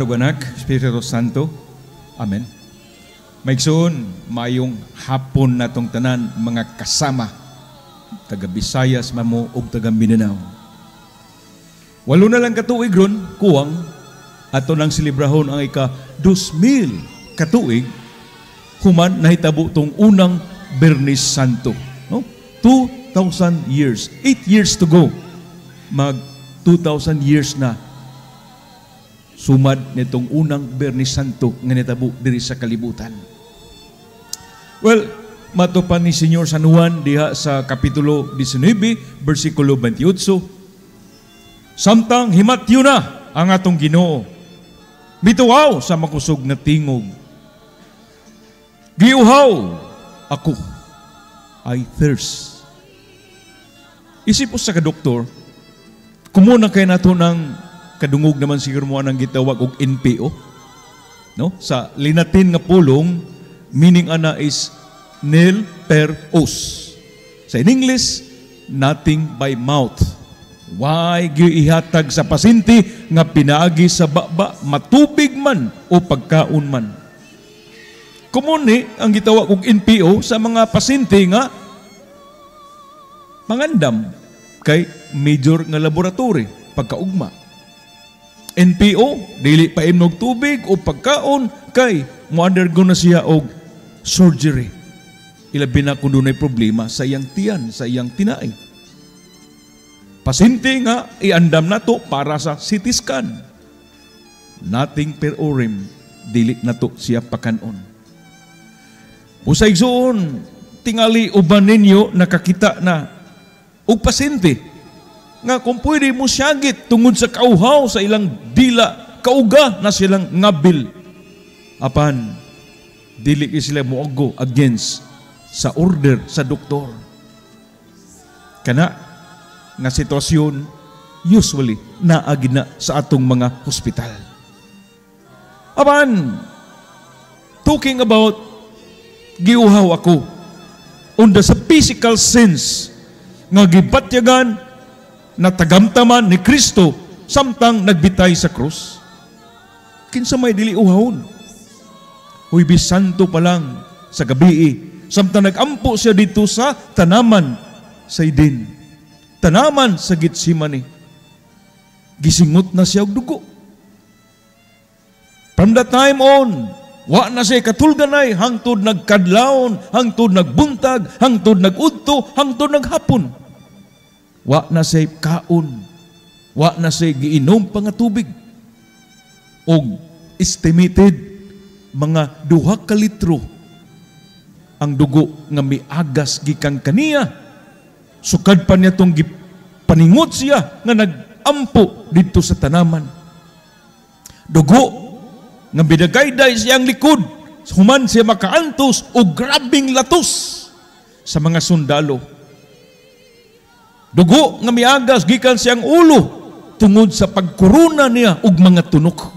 Amahan ug Anak, Espiritu Santo. Amen. Maigsoon, maayong hapon natong tanan, mga kasama, taga Visayas man mo ug taga Mindanao. 8 na lang katuig ron, kuwang, ato nang selebrahon ang ika 2,000 katuig human nahitabo tong unang Biyernes Santo. No? 2,000 years. 8 years to go. Mag 2,000 years na sumad nitong unang Biyernes Santo nga nitabo diri sa kalibutan. Well, matupan ni Señor San Juan diha sa Kapitulo 19, versikulo 28. Samtang himatyo na ang atong Ginoo, mituaw sa makusog na tingog, "Giuhaw ako." I thirst. Isip usa ka doktor, kumuna kay nato ng kadungog naman siguro mo anang gitawag og NPO. No? Sa Linatin nga pulong, meaning ana is nil per os. Sa in English, nothing by mouth. Way giihatag sa pasyente nga pinaagi sa baba, matubig man o pagkaon man. Komune ang gitawag og NPO sa mga pasyente nga mangandam kay major nga laboratory pagkaugma. NPO, dili pa imnog tubig o pagkaon kay mo-undergo na siya og surgery. Ilabi na kung dunay problema sa iyang tiyan, sa iyang tinai. Pasyente nga iandam nato para sa CT scan. Nothing per orem, dili nato siya pakanon. Busa, igsoon, tingali uban ninyo nakakita na og pasyente nga kung pwede mo siyagit tungod sa kauhaw sa ilang dila, kauga na silang ngabil. Apan, dili sila moago against sa order sa doktor. Kana nga sitwasyon usually naagi na sa atong mga hospital. Apan, talking about giuhaw ako, unda sa physical sense nga gibatyagan na tagamtaman ni Kristo samtang nagbitay sa krus. Kinsa may dili uhawon? Huwebes Santo pa lang sa gabi, samtang nagampo siya dito sa tanaman sa Eden, tanaman sa Gethsemane, gisingot na siya og dugo. From that time on, wa na siya katulganay hangtod nagkadlawon, hangtod nagbuntag, hangtod nagudto, hangtod naghapon. Wa na siya kaon. Wa na siya giinom pa nga tubig. Og estimated mga 2 ka litro ang dugo nga miagas gikan kaniya. Sukad pa niya itong gipaningot siya nga nagampo dito sa tanaman. Dugo nga bidagayday siyang likod human siya makaantos o grabing latos sa mga sundalo. Dugo nga miagas gikan siyang ulo tungod sa pagkuruna niya og mga tunok.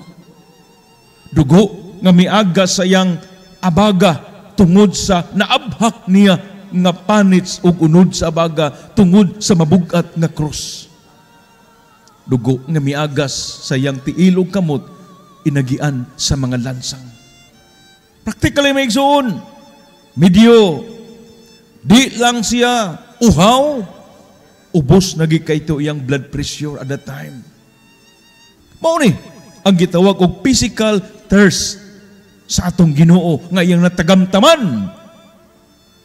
Dugo nga miagas sa iyang abaga tungod sa naabhak niya nga panits ug unod sa abaga tungod sa mabugat nga krus. Dugo nga miagas sa iyang tiil ug kamot inagian sa mga lansang. Practically, mga igsoon, medyo di lang siya uhaw, ubos na gyud kayto iyang blood pressure at that time. Mao ni ang gitawag og physical thirst sa atong Ginoo nga iyang natagamtaman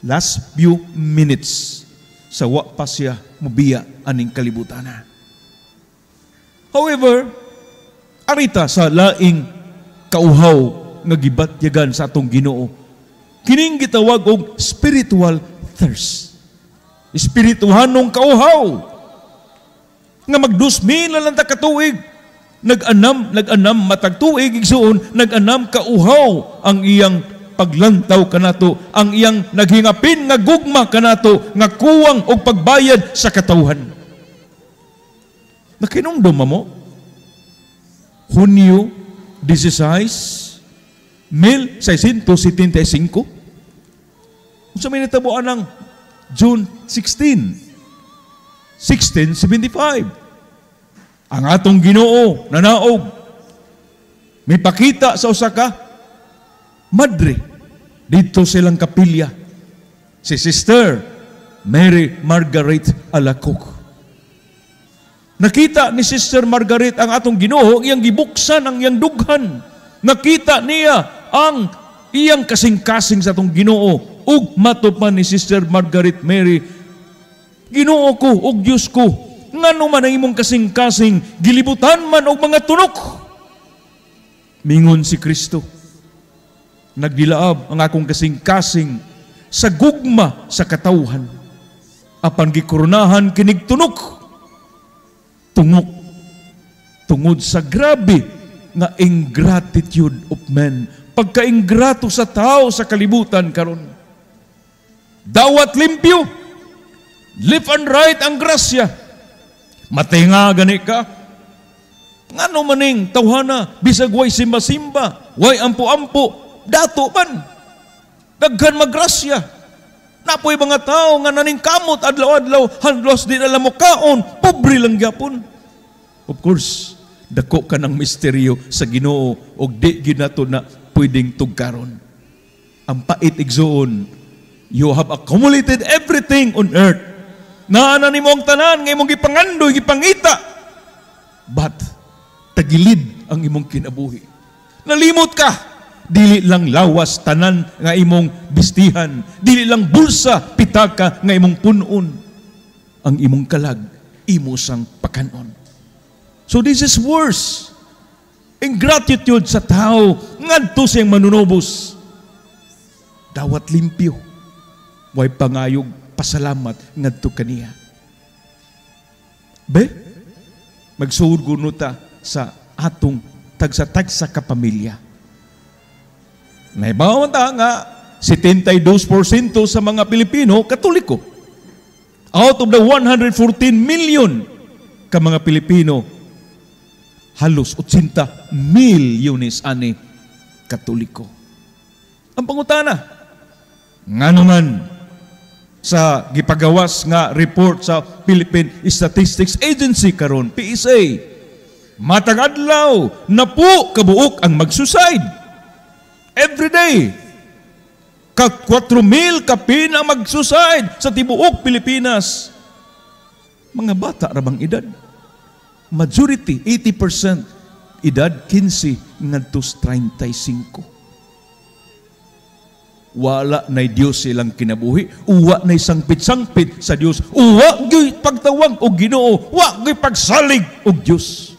last few minutes sa wa pa siya mubiya aning kalibutan. However, arita sa laing kauhaw nga gibatyagan sa atong Ginoo. Kining gitawag og spiritual thirst. Espirituhanong kauhaw nga mag-2,000 na lang ta katuig. Nag-anam matag tuig, igsuon, nag-anam kauhaw ang iyang paglantaw kanato, ang iyang naghingapin nga gugma kanato, nga kuwang og pagbayad sa katawhan. Nakinumdum mo? Hunyo 16, 1675. Unsa may nitabuan ng June 16, 1675? Ang atong Ginoo nanaog. May pakita sa usa ka madre didto sa ilang kapilya, si Sister Mary Margaret Alacoque. Nakita ni Sister Margaret ang atong Ginoo, iyang gibuksan ang iyang dughan. Nakita niya ang iyang kasing-kasing sa atong Ginoo ug matupan ni Sister Margaret Mary, "Ginoo ko ug Dios ko, ngano man ang imong kasing-kasing gilibutan man og mga tunok?" Mingon si Kristo, "Nagdilaab ang akong kasing-kasing sa gugma sa katawhan. Apan gikoronahan kinig tunok. Tungok tungod sa grabe nga ingratitude of men." Pagkaingrato sa tao sa kalibutan karon. Dawat limpyo. Left and right ang grasya. Matinga gani ka. Ngano maning tawhana, bisag way simba-simba, way ampo-ampo, dato man. Daghan magrasya. Napoy mga tao nga naningkamot adlaw-adlaw, handlos di nila mokaon, pobre lang gyapon. Of course, dako ka ng misteryo sa Ginoo og di ginato na pwedeng tugkaron. Ang pait, igsoon, you have accumulated everything on earth. Naa na nimo ang tanan nga imong gipangandoy, gipangita. But tagilid ang imong kinabuhi. Nalimot ka. Dili lang lawas tanan nga imong bistihan, dili lang bulsa, pitaka nga imong punon. Ang imong kalag, imo sang pakanon. So this is worse. Ingratitude sa tao ngadto sa iyang manunubos. Dawat limpyo. Way pangayog pasalamat ngadto kaniya. Be, magsuod kuno ta sa atong tagsa-tagsa ka pamilya. Nahibaw ta nga 72% sa mga Pilipino, Katoliko. Out of the 114 million ka mga Pilipino, halos 80 milyones ani Katoliko. Ang pangutana, ngano man sa gipagawas nga report sa Philippine Statistics Agency karon, PSA, matag adlaw napo kabuok ang mag-suicide? Every day. Ka 4,000 kapin ang mag-suicide sa tibuok Pilipinas. Mga bata ra bang edad? Majority, 80%, edad 15 ngadto 35. Wala na'y Diyos silang kinabuhi. Uwa na'y sangpit-sangpit sa Diyos. Uwa gyud pagtawag og Ginoo. Wa gyud pagsalig og Diyos.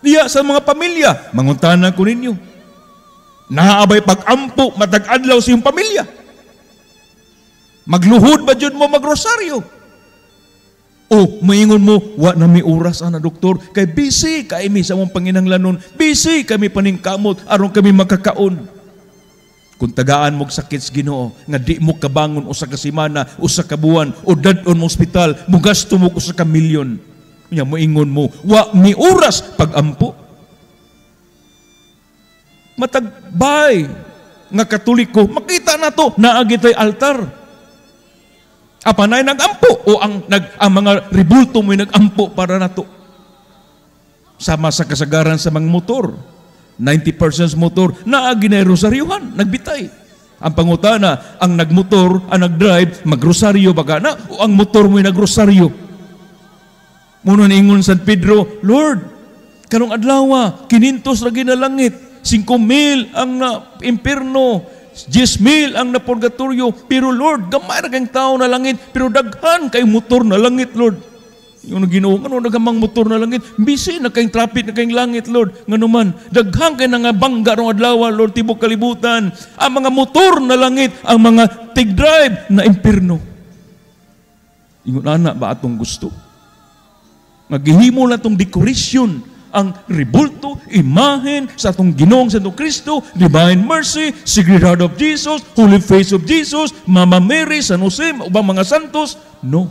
Diya sa mga pamilya, mangutana ko ninyo. Naabay pag-ampo matag adlaw sa iyong pamilya? Magluhod ba jud mo magrosaryo? O maingon mo, "Wa na mi oras ana, doktor, kay busy kay mi sa among panginahanglanon, busy kami paningkamot aron kami makakaon." Kung tagaan mo sakit sa Ginoo nga di mo kabangon usa ka semana, usa ka buwan o dad-on mo ospital, mugasto mo usa ka milyon. Nya moingon mo, "Wa mi oras pagampo." Matag bay nga Katoliko, makita na to, naa gitay altar. Apan nay nagampo o ang mga rebulto mo'y nagampo para nato. Sama sa kasagaran sa mga motor. 90% motor, naagi na rosaryuhan, nagbitay. Ang pangutana, ang nagmotor, ang nagdrive, magrosaryo ba ka na? O ang motor mo'y nagrosaryo? Muna niingon San Pedro, "Lord, karong adlaw, 500 ra na langit, 5,000 ang na impierno, 10,000 ang na purgatorio, pero Lord, gamay ra kayong tao na langit, pero daghan kay motor na langit, Lord." Yung Ginoo, "Ano nagamang motor na langit? Busy na kayong traffic na kayong langit, Lord." "Ngano man, daghan kay nga bangga rong adlaw, Lord, tibok kalibutan. Ang mga motor na langit, ang mga tig-drive na impierno." Ingon ana ba atong gusto? Maghihimo na itong decoration ang rebulto, imahen sa atong Ginoong Santo Kristo, Divine Mercy, Sacred Heart of Jesus, Holy Face of Jesus, Mama Mary, San Jose, ubang mga santos? No.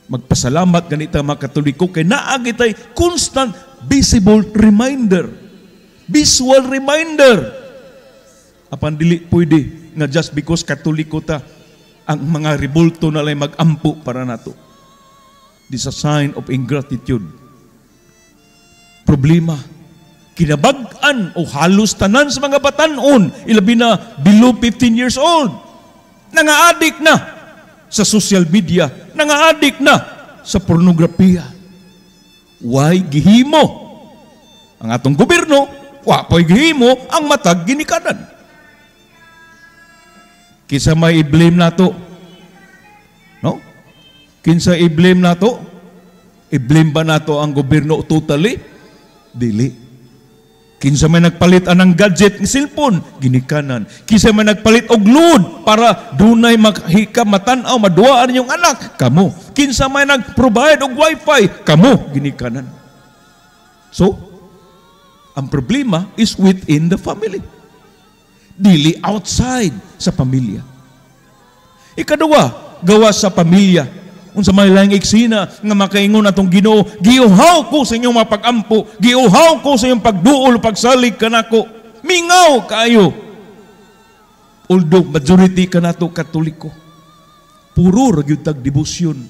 Magpasalamat ganita mga Katoliko kay naa gitay constant visible reminder. Visual reminder. Apan dili pwede nga just because Katoliko ta, ang mga rebulto na lang magampo para nato. This is a sign of ingratitude. Problema. Kinabag-an o halos tanan sa mga batanon, ilabi na below 15 years old, nanga-addict na sa social media, nanga-addict na sa pornografiya. Why gihimo ang atong gobyerno, wa po'y gihimo ang matag ginikanan. Kinsa may i-blame nato? No? Kinsa i-blame nato? I-blame ba nato ang gobyerno totally? Dili. Kinsa may nagpalit anang gadget ni cellphone? Ginikanan. Kinsa may nagpalit og load para dunay maghika, matan-aw, maduaan yung anak? Kamo. Kinsa may nag-provide og wifi? Kamo, ginikanan. So, ang problema is within the family. Dili outside sa pamilya. Ikaduha, gawas sa pamilya. Unsa may laing eksena nga makaingon atong Ginoo, "Giuhaw ko sa inyong mga pag-ampo, giuhaw ko sa inyong pagduol, pagsalig kanako. Mingaw kaayo." Although majority kanato Katoliko, puro ra gyud tag debosyon.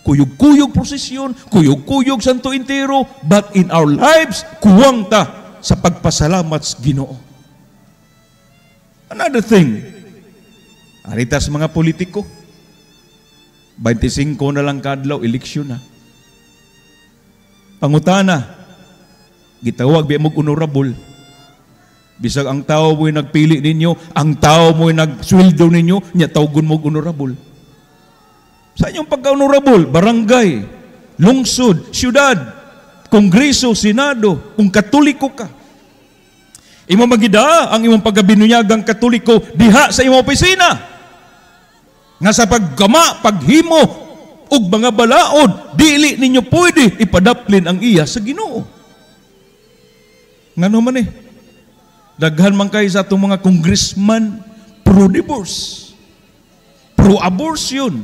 Kuyog-kuyog prosesyon, kuyog-kuyog Santo Entierro, but in our lives, kuwang ta sa pagpasalamat sa Ginoo. Another thing, arita sa mga politiko, 25 na lang kadlaw, eleksyon na. Pangutana, gitawag biya mo honorable. Bisag ang tao mo'y nagpili ninyo, ang tao mo'y nagsweldo ninyo, nya tawgon mo honorable. Sa inyong pagka-honorable, barangay, lungsod, syudad, kongreso, senado, kung Katoliko ka, imo magida ang imong pagkabinunyagang Katoliko diha sa imong opisina. Nga sa paggama, paghimo, ug mga balaod, dili ninyo pwede ipadaplin ang iya sa Ginoo. Ngano man eh, daghan man kay sa atong mga congressman pro-divorce, pro-abortion,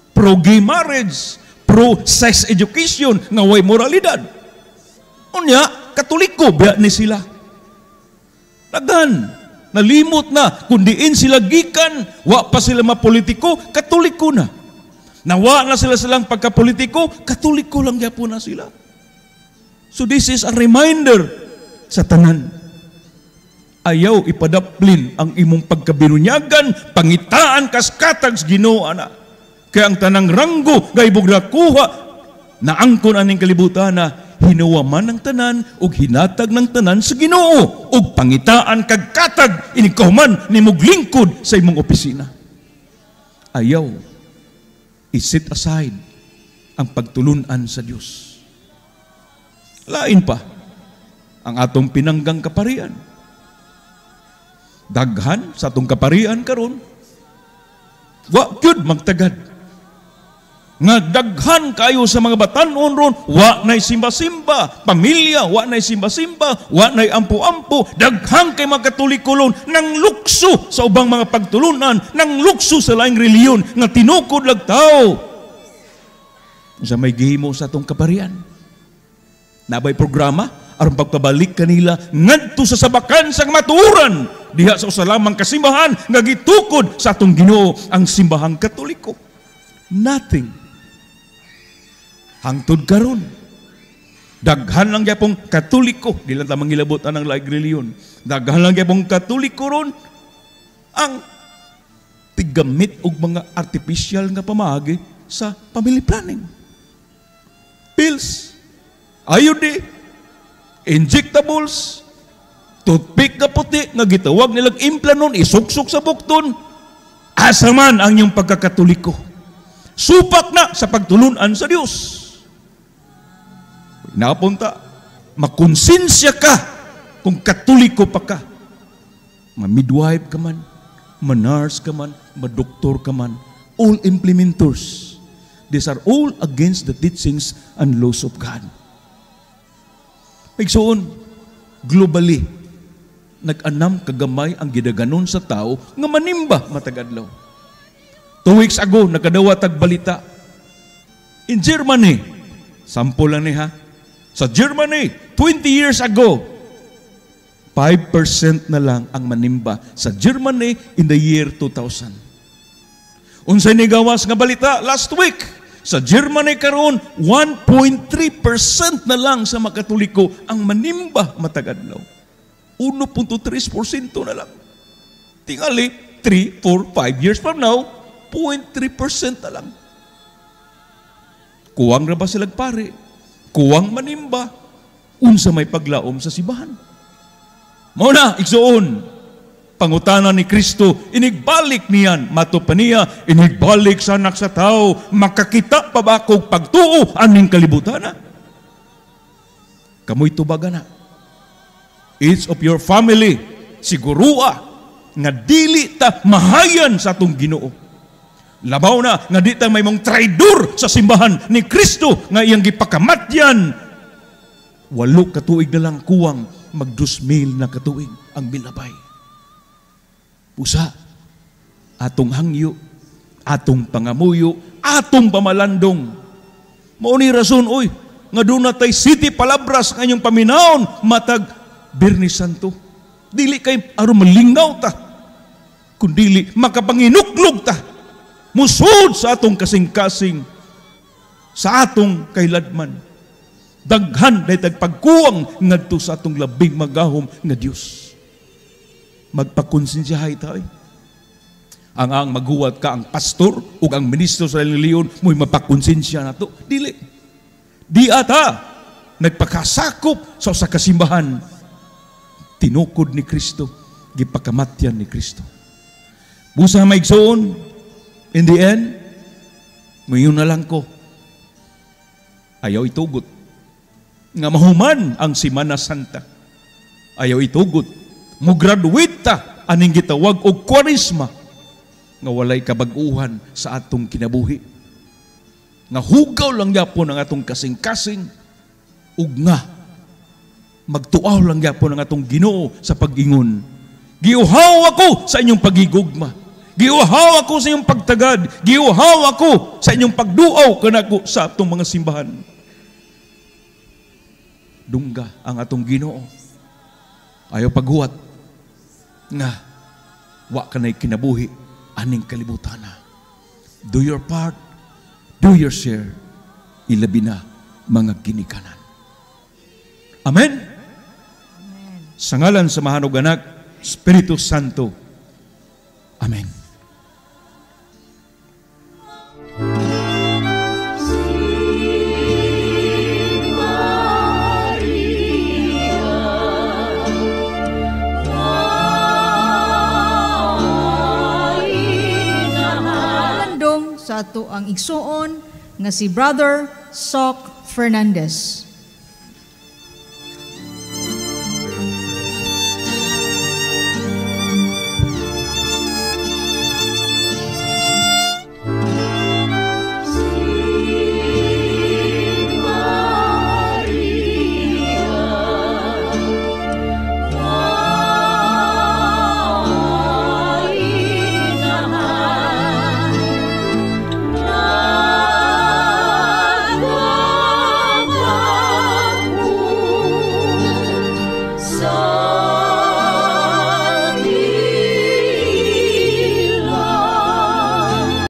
pro-gay marriage, pro-sex education nga way moralidad. Unya, Katoliko biya ni sila. Daghan, nalimot na, kundiin sila gikan, wa pa sila mapolitiko, Katoliko na. Nawa na sila silang pagkapolitiko, Katoliko lang gyapon na sila. So this is a reminder sa tanan. Ayaw ipadaplin ang imong pagkabinunyagan, pangitaan kas katag sa Ginoo ana. Kaya ang tanang ranggo nga ibog nakuha na angkon aning kalibutan na hinuwaman ng tanan ug hinatag ng tanan sa Ginoo ug pangitaan kag katag inig kahuman nimog lingkod sa imong opisina. Ayaw i-set aside ang pagtulunan sa Dios. Lain pa ang atong pinanggang kaparian. Daghan sa atong kaparian karon wa gyud magtagad. Nga daghan kayo sa mga batanon ron, wa nay simba-simba, pamilya, wa nay simba-simba, wa nay ampo-ampo, daghan kay mga Katoliko ron, nang lukso sa ubang mga pagtulunan, nang lukso sa laing reliyon, nga tinukod lag tao. Sa may gihimo sa atong kaparian? Nabay programa aron pagpabalik kanila ngadto sa sabakan sa matuoran diha sa usa lamang kasimbahan nga gitukod sa atong Ginoo, ang Simbahang Katoliko? Nothing. Hangtod karon, daghan lang gyapong Katoliko, di lang ta mangilabot anang laing reliyon. Daghan lang gyapong Katoliko ron ang tigamit og mga artificial nga pamaagi sa family planning. Pills, IUD, injectables, toothpick nga puti nga gitawag nilang Implanon, isuksok sa bukton. Asa man ang iyong pagkakatoliko? Supak na sa pagtulunan sa Dios. Napunta, makonsensya ka kung Katoliko pa ka. Ma-midwife ka man, ma-nurse ka man, ma-doktor ka man, all implementers. These are all against the teachings and laws of God. Igsoon, globally, nag-anam kagamay ang gidaganon sa tao nga manimba matag adlaw. 2 weeks ago, nakadawat tag balita. In Germany, sample lang ni ha, sa Germany, 20 years ago, 5% na lang ang manimba sa Germany in the year 2000. Unsay nigawas nga balita last week? Sa Germany karon, 1.3% na lang sa mga Katoliko ang manimba matag adlaw. 1.3% na lang. Tingali, 3, 4, 5 years from now, 0.3% na lang. Kuwang ra ba sila pare? Kuwang manimba? Unsa may paglaom sa simbahan? Mao na, igsuon, pangutana ni Kristo, inigbalik niyan, mato pa niya, inigbalik sa Anak sa Tao, makakita pa ba akong pagtuo aning kalibutan na? Kamoy tubaga na. Each of your family, sigurua, nga dili ta mahayan sa atong Ginoo. Labaw na, nga di ta may mong traidor sa simbahan ni Kristo, nga iyang gipakamatyan. 8 katuig na lang kuwang, mag-2,000 na katuig ang milabay. Pusa, atong hangyo, atong pangamuyo, atong pamalandong. Mao ni rason, oy, nga doon na tay City Palabras nga inyong paminawon, matag Biyernes Santo. Dili kay aron malingaw ta, kundili makapanginuklog ta, musod sa atong kasing-kasing, sa atong kailadman. Daghan day tagpagkuwang ngadto sa atong labing magahom nga Dios. Magpakonsensyahay tayo. Ang maghuwat ka ang pastor ug ang ministro sa relihiyon mo'y mapakonsensya nato. Dili. Di ata nagpakasakop sa usa ka simbahan. Tinukod ni Kristo, gipakamatyan ni Kristo. Busa maigsoon, in the end, mayon na lang ko. Ayaw itugot nga mahuman ang Semana Santa. Ayaw itugot mo-graduate ta aning gitawag og Kwaresma nga walay kabag-uhan sa atong kinabuhi. Nga hugaw lang gyapon ang atong kasing-kasing ug nga magtuaw lang gyapon ang atong Ginoo sa pag-ingon. Giuhaw ako sa inyong pagigugma. Giuhaw ako sa inyong pagtagad. Giuhaw ako sa inyong pagduaw kanako sa atong mga simbahan. Dungga ang atong Ginoo. Ayaw paghuwat nga wa kanay kinabuhi aning kalibutan na. Do your part, do your share, ilabi na mga ginikanan. Amen? Amen. Sa ngalan sa Amahan ug Anak, Espiritu Santo. Amen. Sa ato ang igsuon nga si Brother Sok Fernandez.